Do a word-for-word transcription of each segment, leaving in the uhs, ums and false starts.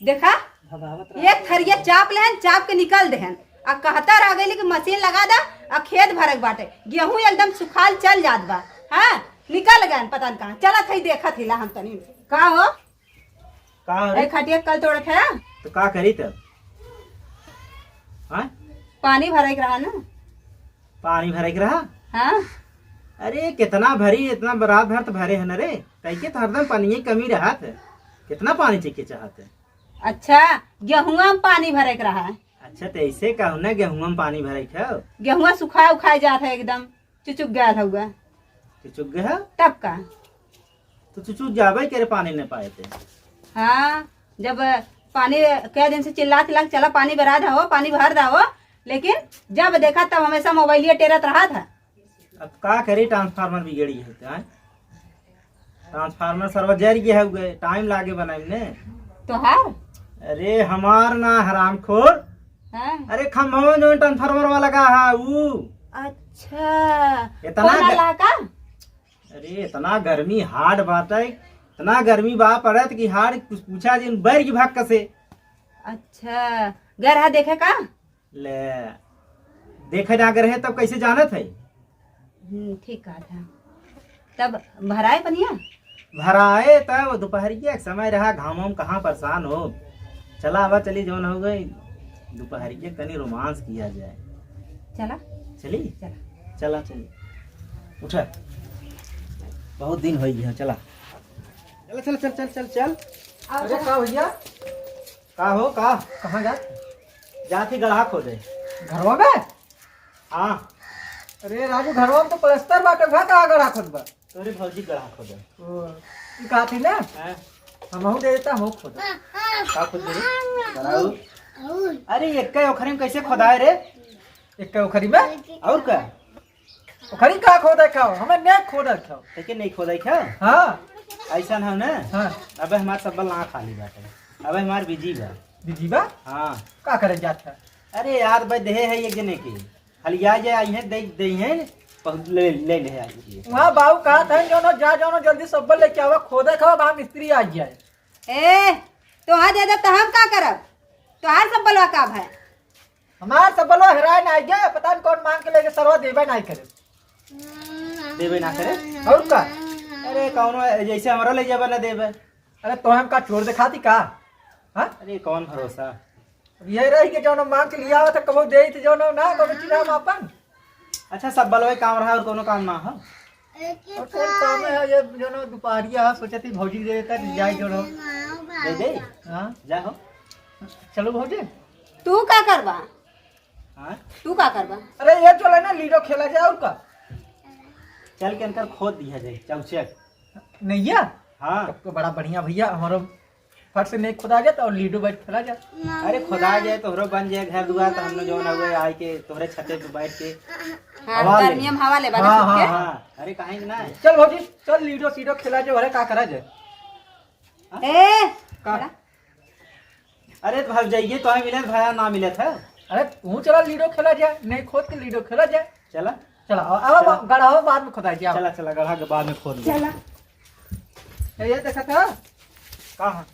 देखा, एक थरिया चाप लेहन, चाप के निकल देहन, आ कहता रह गइल कि मशीन लगा दा, आ खेत भरक बाटे, गेहूं एकदम सुखाल चल जात बा। हाँ, निकल गए पता न कहाँ। चलत है, देखत हिला हम तनी। का हो? का हो रे? ए, खटिया कल तोड़त है। तो का करी तब? हाँ? पानी भरे के रहा ना। पानी भरे के रहा? हाँ। अरे, कितना भरी, इतना रात भर तो भरे है ना रे। कई के तो हरदम पानी की कमी रहत है। कितना पानी चाहिए चाहत है? अच्छा, गेहुआ में पानी भरे के रहा है। अच्छा, तो ऐसे कहू ना, गेहुआ में पानी भरे के हो। गेहुआ सुखा उखाए जात है एकदम, चुचुक गया हुआ। चुचुक गया? तब का? तो चुचुक जाबे करे, पानी न पाए थे। हाँ, जब पानी कई दिन से चिल्ला चिल्ला के, "चला पानी भरा दहो, पानी भर दहो", लेकिन जब देखा तब हमेशा मोबाइलिया टेरत रहा था। अब का करी, ट्रांसफार्मर बिगड़ी है तो, आय? ट्रांसफार्मर सरवा जर गया है, टाइम लागे बनाए ने। तोहार? अरे हमार ना, हरामखोर। हाँ। अरे खंभवा में जो ट्रांसफार्मर वाला का है ऊ। अच्छा। इतना कौन ग- वाला का? अरे इतना गर्मी हाड बाटे, इतना गर्मी बा पड़त कि हाड कुछ पूछा जिन, बैर की भाग कसे। अच्छा, गरहा देखे का? ले, देखे ना गए रहे तब कैसे जानत है? हम्म, ठीक कहा था। तब भराए पनिया? भराए तब दोपहरिया के समय रहा, घामों में कहाँ परेशान हो। चला आवा, चली जौन हो गई, दोपहरिया तनी रोमांस किया जाए। चला। चली? चला। चला, चली। उठा, बहुत दिन हो गया, चला। चल, चल, चल, चल, चल, चल। अरे का भैया? का हो, का? कहाँ जात? जात ही गड़हा खोदे। घरवा में? हाँ। अरे राजू, घरवा में तो प्लास्टर बाटे, वहाँ कहाँ गड़हा खोदबा? तोरे भौजी गड़हा खोदे। ओ, ई कहा थी ना? हाँ। हमहू दे देता, हमहू खोदे। का खोद दे रे? गड़हा हो। अरे, एक ओखरी में कैसे खोदाए रे? एक ओखरी में? और का? ओखरी का खोदे खाओ? हमें नहीं खोदे खाओ। लेकिन नहीं खोदे खाओ? हाँ। ऐसा ना हो ना? हाँ। अबे हमार सब्बल ना खाली बाटे। अबे हमार बिजी बा। बिजी बा? हाँ। का करे जात है? अरे यार, भाई देहे है एक जने के। हलिया जे आई है, दे, दे है, पहुँच ले, ले, ले आई है। वहाँ बाबू कहा था, "जौनो जा, जौनो जल्दी सब्बल लेके आवा, खोदे खाओ, वहाँ मिस्त्री आ जाए।" ए, तोहार दे दे तो हम का करब? तोहार सब्बलवा का भाई? हमार सब्बलवा हेराए ना गया, पता नहीं कौन मांग के लेके सरवा देबे नहीं करे। देबे ना करे? और का? अरे कौनो जैसे हमरा ले जाबे ना देबे। अरे तो हम का चोर दिखाती का? हाँ? अरे कौन भरोसा? अब यही रही कि जौन मांग के लिया आवत है, कबो दे तो जौन ना, कबो चीज हम अपन। अच्छा, सब्बलवा काम रहा और कौनो काम ना हो? और कौन काम है ये जौन दुपहरिया है, सोचे थी भौजी दे देता, जाए जौन। दे दे? हाँ। जा हो। चलो भौजी। तू का करबा? हाँ? तू का करबा? अरे ये चले ना, लूडो खेला जाए और का? चल के इनकर खोद दिया जाए, चौचक। नैया? हाँ। तब तो बड़ा बढ़िया भैया, हमारो फट से नहीं खोदा जाए तो लूडो बैठ खेला जाए। अरे खोदा जाए, तोहरो बन जाए घर दुआर, तो हम लोग जौन हुए आए के तोहरे छते पे बैठ के हाँ, हवा ले। गर्मिया में हवा लेबा हाँ, ना हाँ, सबके। हाँ। अरे काहे के ना? चल भौजी, चल लूडो सीडो खेला जाए, अरे का करा जाए? हाँ? ए, का? बड़ा अरे तो भाग जाइए, तो मिले भाया ना मिले था। अरे तू चला लूडो खेला जाए, नहीं खोद के लूडो खेला जाए। चला। चला, अब, अब चला। गढ़ाओ बाद में खोदाई जाओ। चला, चला, गढ़ा के बाद में खोद ले। चला। ये, ये देखा था? कहाँ?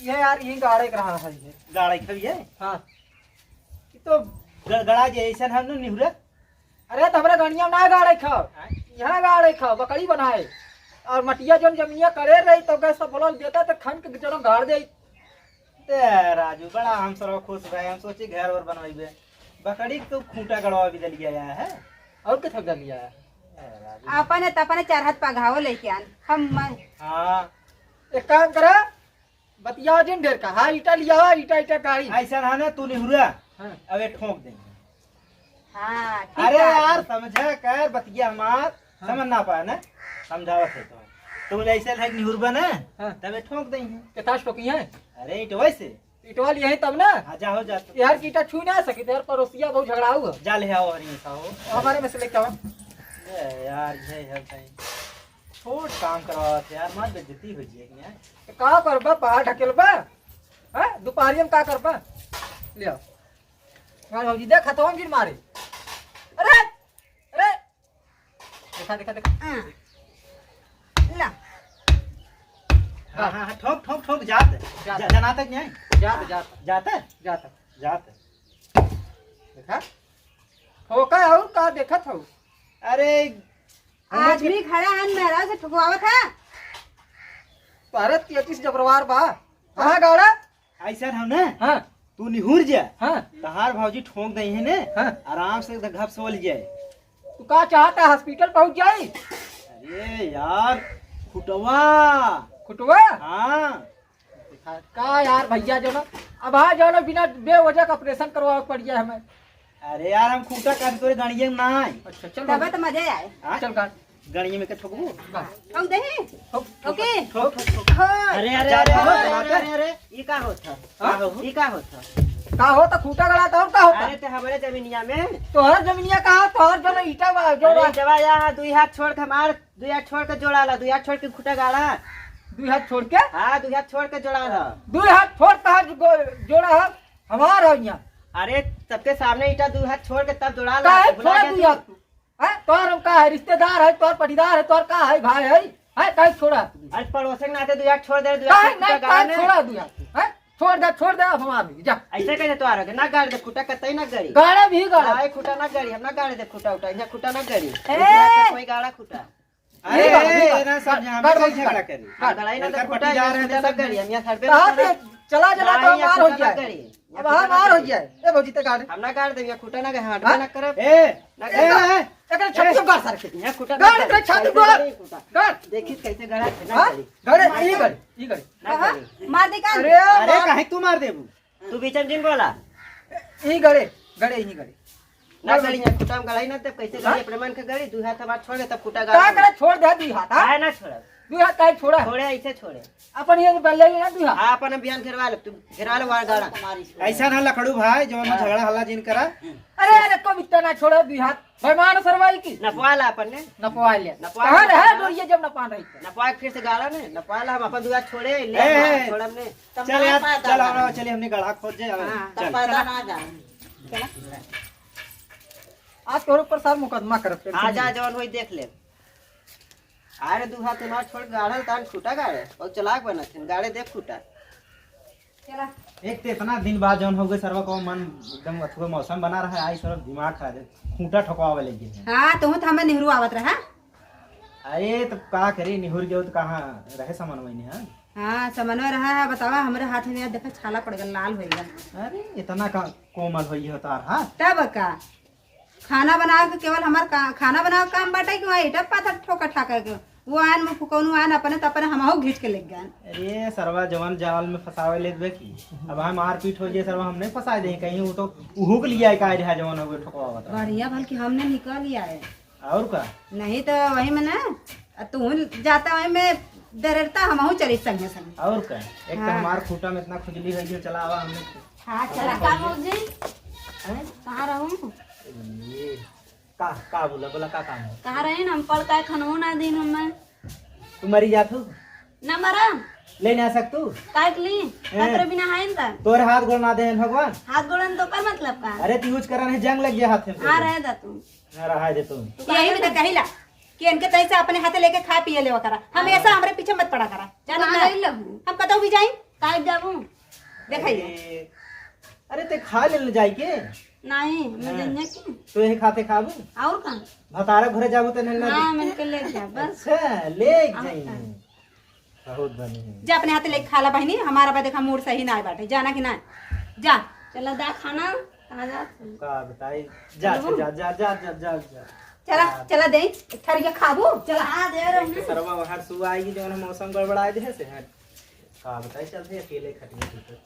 ये यार, ये गाड़े के रहा है ये। गाड़े के ये? हाँ। ये तो गड़गड़ा जे ऐसन है ना निहुरा। अरे तो हमरा गड़िया में ना गाड़े खाओ, आय? यहाँ गाड़े खाओ, बकरी बनाए। और मटिया जौन जमिया करे रही तो गैस सब बोलल देता तो खन के जौन गाड़ दे। ते राजू, बड़ा हम सरवा खुश भए, हम सोची घर और बनवाइबे। बकरी के तो खूंटा गड़वा भी दलिया आया है। और के थक दलिया है? ए राजू। अपने त अपने चार हाथ पघावो लेके आन। हम मैं हाँ। एक काम करा, बतिया जिन ढेर का। हाँ, ईटा लिया, ईटा, ईटा गाड़ी। ऐसा ना, ना, तू निहुरा। हाँ। अबे ठोक देंगे। हाँ, ठीक अरे बात यार, है। समझा कर बतिया हमार, हाँ। समझ ना पाए ना, समझावत है तो। तू ऐसे लायक निहुरबा ना, हाँ। तबे ठोक देंगे। कितना ठोकी है? अरे, ईटवा से। ईटवा लिए हैं तब ना? हाँ, जाओ, जा। यार, ईटा छू ना सकी, यार, पड़ोसिया बहुत झगड़ाऊ है। जा ले आओ, हरी सा हो। हमारे में से लेके आओ। ए, यार, ये है भाई। छोट काम करवावत है यार, मार बेइज्जती हो जाए यार। तो का करबा, पहाड़ ढकेलबा? हाँ, दोपहरिया में का करबा? ले आओ। यार भौजी, देख, हथवा में गिर मारे। अरे, अरे, देखा, देखा, देखा। हाँ। ला। हाँ, हाँ, हाँ, ठोक, ठोक, ठोक, जात। जात। जा-, जनातक नहीं? जात, जात। जात? जात। जात। देखा? ठोका और का देखत हो? अरे, आदमी खड़ा है, मेहरारू से ठोकवावत है। भारत की अतिश जबरवार बा। कहाँ गाड़ा? ऐसा हम ना? हाँ। तू निहुर जा। हाँ। तहार भौजी ठोक दई है ने? हाँ। आराम से घप सोल जाए। तू का चाहता, हॉस्पिटल पहुँच जाई? अरे यार, खुटवा। खुटवा? हाँ। का यार भैया, जो ना, अब हाँ, जो ना, बिना बेवजह का ऑपरेशन करवावे पड़ गया हमें। अरे यार, हम खूटा काट तोरे गाड़िए में ना आए। अच्छा, चल तब बाबू। तो मजा आए। हाँ? चल गाड़। गाड़िए में के ठोकबू? गाड़। ठोक दे। ठोक, ठोक, ओके। ठोक, ठोक, ठोक। हाँ। अरे, अरे, अच्छा, अरे, ठोक, अरे, ठोक। अरे, अरे, अरे, ये का होत है? हाँ? का हो? ये का होत है? का होता? खूटा गड़ा था और का होता? अरे, तो हमारे जमीनिया में। तोहर जमीनिया का हो? तोहर जो ना ईटा बा, जो अरे, बा। जवा यहाँ दुई हाथ छोड़ के हमार दुई हाथ छोड़ के जोड़ा ला, दुई हाथ छोड़ के खूटा गाड़ा। दुई हाथ छोड़ के? हाँ, दुई हाथ छोड़ के जोड़ा ला। दुई हाथ छोड़ तहार जो-, जोड़ा है, हमार है यहाँ। अरे, सबके सामने ईटा दुई हाथ छोड़ के तब जोड़ा ला। काहे भुला छोड़ा गया दुई तू? हाथ तू? हैं? तोहर हम का है? रिश्तेदार है, तोहर पटीदार है, तोहर का है? भाई है? हैं? काहे छोड़ा तू? आज पड़ोसी के नाते दुई हाथ छोड़ दे, दुई हाथ काहे छोड़ के नहीं, खूटा गाड़ा काहे ने। छोड़ा दुई हाथ तू? हैं? छोड़ दे, छोड़ दे, अब हमार हो गया, जा। ऐसे कैसे तोहार हो गया? ना गाड़ दे खूटा, कतई ना गाड़ी। गाड़ा भी गाड़ा। ना, ये खूटा ना गाड़ी, हम ना गाड़ दे खूटा उटा, यहाँ खूटा ना गाड़ी। ए! इतना अच्छा कोई गाड़ा खूटा। अरे, नहीं गाड़ी, ए, नहीं ए, ना, सब गाड़ी, यहाँ गाड़ी, पे गाड़ी, झगड़ा गाड़ी। करी। हाँ, गाड़ी ना एकर तो खूटा पटीदार है, खूटा ना सब गाड़ी, हम यहाँ सर पे कहाँ ना से चला, चला ना, तो यहाँ मार हो खूटा ना जाए। गाड़ी। अब यहाँ हाँ, मार हो जाए। ए, भौजी, ते गाड़ी। हम ना गाड़ दे, यहाँ खूटा ना गाड़ी, हम हाँ? ना करब। ए, ना ए, गाड़ी। ए, एकरे छाती ए, को गाड़ सर के। यहाँ खूटा ना गाड़ी गाड़ी, पे छाती कैसे को गाड़। गाड़ी खूटा? गाड़। देखी कैसे गाड़ा है, ना हाँ? गाड़ी। गाड़ी, ई गाड़ी, ई गाड़ी। ना कहाँ? गाड़ी। मार दे का? अरे, अरे, मार। काहे तू मार देबू? तू बीच में जिन बोला। ई गड़े, गड़े, ई गड़े। ना गड़ी, यहाँ खूटा में गड़ाई ना, तब कैसे गड़ी? हाँ? अपने मन के गड़ी, दू हाथ हमार छोड़ दे, तब खूटा का गाड़ा। करे? छोड़ दे दू हाथ, हाँ? काहे ना छोड़ा? दू हाथ काहे छोड़ा? छोड़े, ऐसे छोड़े। अपन ये बल्ले ना दू हाथ। हाँ, अपन हम बिहान घेरवा ले, तू घेरवा ले वहाँ गाड़ा। ऐसा ना लखड़ू भाई, जो हम हाँ। झगड़ा हल्ला जिन करा। अरे, अरे, को बित्ता ना छोड़ा दू हाथ। बेईमान सरवाई की। नपवा ला अपन ने। नपवा ले। नपवा कहाँ ले, रहे नपवा। डोरिया जब नपान रही तो? नपवा के फिर से गाड़ा ने, नपवा ला, हम अपन दू हाथ छोड़े, ले ए, हम ए, छोड़ब ने। तब चल ना यार, पाता चल ना। हमरा, चलिए हमने गढ़ा खोद जाए, हाँ, चल। तब पाता चल। ना जा। चला। आज तोहरे ऊपर सार मुकदमा करब, tension आ जा, मत ले। जवन होई देख ले। अरे दू हाथ हमार छोड़ के गाड़ल तान खूटा गाड़े, और चलाक बनत हन, गाड़े देख खूटा। चला। एक तो इतना दिन बाद जौन हो गए सरवा को मन एकदम अथुआ मौसम बना रहा है, आई सरवा दिमाग खराब है, खूंटा ठोकवावे लग गए हैं। हाँ, तू तो हमें नेहरू आवत रहा। अरे तो का करी, निहुर गयो तो कहाँ रहे समन्वय ने, हाँ? हाँ, समन्वय रहा है, बतावा हमरे हाथ में यार देखा छाला पड़ गया, लाल हो गया। अरे इतना का कोमल हो ये होता रहा। तब का? खाना बनावे के केवल हमार का, खाना बनावे के काम बाटे कि वहाँ ईटा पाथर ठोका ठाका के। वो आन मुँह फुकौनू आन अपने त अपने हमहू घींच के लेके गए। अरे सरवा जवान जाल में फंसावे लेत बे की। अब हम मारपीट हो जाए सरवा हम नहीं फंसा दे कहीं, वो तो उहू के लिए आए का रहा जवान हो गए ठोकवा बता। बढ़िया भल कि हमने निकल आए। और का? नहीं तो वही में ना, तू जाता वही में डरता हमहू चली संगे संगे। और का? एक तो हाँ। हमार खूटा में इतना खुजली है जो चला आवा हमने। हाँ, चला। का भौजी? हैं? कहाँ रहूँ? ये का, का बोला, बोला का काम है? कहाँ रहे ना, हम पढ़ का खानो ना दिन हमें। तू मरी जात हो? ना मरा। ले ना सक तू? काहे के ली? हैं? खतरे बिना है ना। तोरे हाथ गोड़ ना दे हैं भगवान। हाथ गोड़ तो का मतलब का? अरे तू यूज करा नहीं, जंग लग गया हाथ में। हाँ, रहे दा तू। हाँ, रहा दे तू। तू यही में तो कहिला कि इनके तैसे अपने हाथे लेके खा पिए लेवा करा, हमेशा हमरे पीछे मत पड़ा करा। जाना कहाँ ना? गई लहू? हम कतौ भी जाई? काहे जाबू? देखाइए। अरे, अरे, ते खा ले ले जाई के? नहीं, मैं हाँ। जंजा की। तो यही खाते खाबू? और का? भतारा घरे जाबू तो नहीं ना हाँ, दे। मैंने के ले जा, बस। अच्छा, ले और जाई। का? बहुत बनी है। जा अपने हाथे लेके खा ला बहिनी, हमारा बा देखा मूड सही ना बाटे, जाना कि ना? जा। चला दा खाना, कहाँ जा? का बताई? जा, चलबू? जा, जा। चला, हाँ। चला दे, थरिया खाबू, चला। हाँ, दे रहे एक तो हैं। सरवा बाहर सुआ आएगी, जो ना मौसम गड़बड़ाए दे से, हाँ। का बताई, चलते अकेले खटिया पे।